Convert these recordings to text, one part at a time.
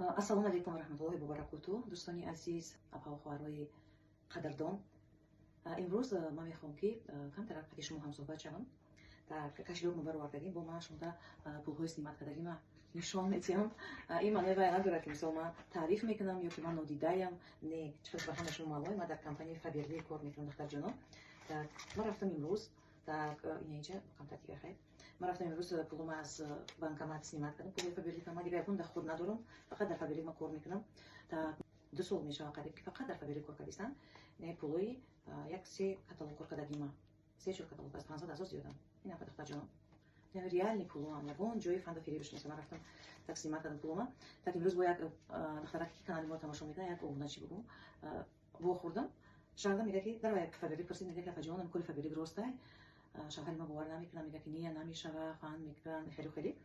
Ассалому алайкум ва раҳматуллоҳи ва баракоту, дӯстони азиз, апаву хоҳарои қадрдон. Имрӯз ман мехоҳам, ки камтарак қади шумо ҳамсӯҳбат шавам. Дар кошелёк мо баровардагим, бо ман шумода пулҳои снимать кардагима нишон медиҳам. Ин маънои вай надорад, ки мисол ман таъриф мекунам ё ки ман нодидаям. Не, чӣ ба ҳама шумо маълум, ман дар компанияи Фаберлик кор мекунам, духтарҷоно. Так, ман рафтам имрӯз, так, инаинҷа камтар дига, хайр. Ман рафтам имрӯз, пулума аз банкомат снимать кардам, пули Фаберлика. Ман дига ягон доход надорам, фақат дар Фаберлик ман кор мекунам. Так, 2 сол мешавад қариб, ки фақат дар Фаберлик кор кардистам. Не, пулои як се каталог кор кардагима, се чор каталог аз 500 000 зиёдам. Ин апа, духтарҷонам, реальный пулоам, ягон ҷои фанда фиребиш нест. Ман рафтам, так, снимать кардам пулома. Так, имрӯз бо як духтараке, ки канали моро тамошо мекунад, як обуначи бугум, вохӯрдам. Шавҳарам мега, ки дар як Фаберлик пурсид, мега, ки апаҷонам, кори Фаберлик ростай? Шавҳари ма бовар намекунам, мега, ки не, намешава, фан мекунам, хеле хеле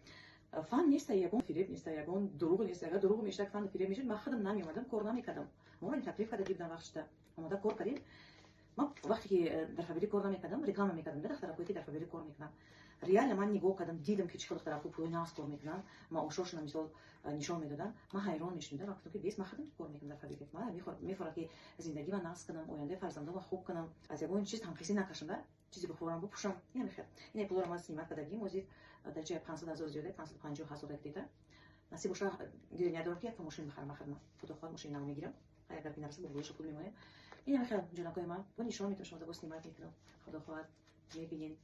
фан неста, ягон фиреб неста, ягон дурӯғ неста. Агар дурӯғ мешуда, фан фиреб мешуд, ман худам намеомадам, кор намекардам. Моро таклиф карда дидам, вақт шуда омода кор кардем. Ман вақте ки дар Фаберлик кор намекардам, реклама мекардам да духтаракое, ки дар Фаберлик кор мекунам. Реально ман нигоҳ кардам, дидам, ки чӣ хел духтарако пулои нағз кор мекунанд, маошошона мисол нишон медоданд. Ман ҳайрон мешудам. Гуфтам, ки бес, ман худам кор мекунам дар Фаберлик. Ман мефорад, ки зиндагима нағз кунам, ояндаи фарзандома хуб кунам, аз ягон чиз танқисӣ накашам да, чизе бихӯрам, бипӯшам. Ина мехел ина пулоро ман снимать кардагим. Озир дар ҷои 500 000 зиёда, 550 000 як дида. Насиб боша, дили ният дорам, ки якта мошин бихарам. Хидмат, худо хоҳад, мошин нав мегирам. Агар ки нараса, бо болоша пул мемонем. Ина мехел, ҷонакои ман, бо нишон метавон шумо, бо снимать мекунам, худо хоҳад, мебинед.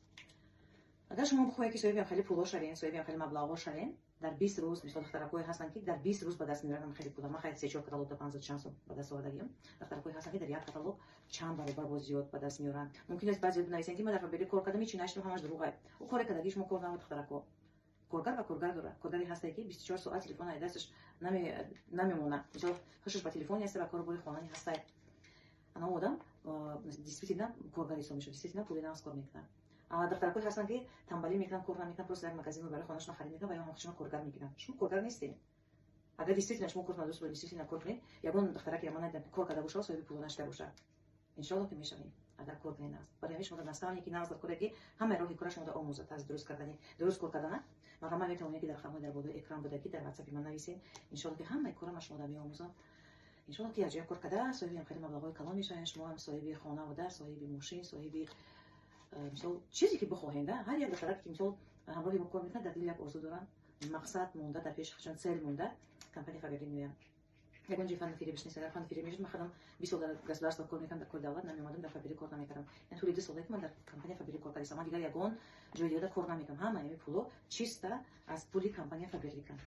Агар шумо бихоҳед, ки соҳиби хеле пуло шавен, соҳиби хеле маблағҳо шавен дар 20 рӯз, мисол, духтаракое ҳастанд, ки дар 20 рӯз ба даст меоранд хеле пула. Ман хайр, се чор каталог да пансад чанд сом ба даст овардагиам. Духтаракое ҳастанд, ки дар як каталог чанд баробар боз зиёд ба даст меоранд. Мумкин аст, баъзе бинависанд, ки ман дар Фаберлик кор кардам, ҳечи нашидам, ҳамаш дурӯғай. Ӯ коре кардагӣ шумо кор набуд, духтарако. Коргар ба коргар дорад. Коргаре ҳастае, ки 24 соат телефон ай дасташ намемонад, мисол, хушаш ба телефоне ҳаста, ба кору бори хонани ҳастай. Ана одам действительно коргар ҳисоб мешавад, действительно пули нағз кор мекунад. Духтаракое ҳастанд, ки тамбалӣ мекунанд, кор намекунанд, просто як магазин барои хонашон харид мекунанд ва ё ҳам коргар мегиранд. Шумо коргар нестед. Агар действительно шумо кор дӯст боред, действительно кор кунед. Ягон духтараке ман надидам, кор карда бошад, соҳиби пуло нашуда бошад. Иншоалло, ки мешавем, агар кор кунед нағз. Барои ҳамин шумо наставники нағз дар коре, ки ҳамаи роҳи кора шумо омӯзад аз дуруст кардани, дуруст кор кардана. Марҳамат, метавонед, ки дар рақамҳои дар болои экран буда, ки дар ватсапи ман нависед. Иншоалло, ки ҳамаи кора ман шумо меомӯзам. Иншоалло, ки якҷоя кор карда, соҳиби хеле маблағҳои калон мешавем. Шумо ҳам соҳиби хона буда, соҳиби мошин, соҳиби мисол чизе, ки бихоҳем да. Ҳар як духтараке, ки мисол ҳамроҳи мо кор мекунад, дар дил як орзу доранд, мақсад монда, дар пеши худшон цель монда, компания Фаберлик меоянд. Ягон ҷои фанни фиребиш нест. Агар фанни фиреб мешуд, ман худам 20 сол дар государство кор мекардам, дар кори давлат намеомадам, дар Фаберлик кор намекардам. Яъне тӯли 2 соле, ки ман дар компания Фаберлик кор кардистам, ман дигар ягон ҷои дига кор намекардам. Ҳамаи ҳамин пуло чисто аз пули компания Фаберликам.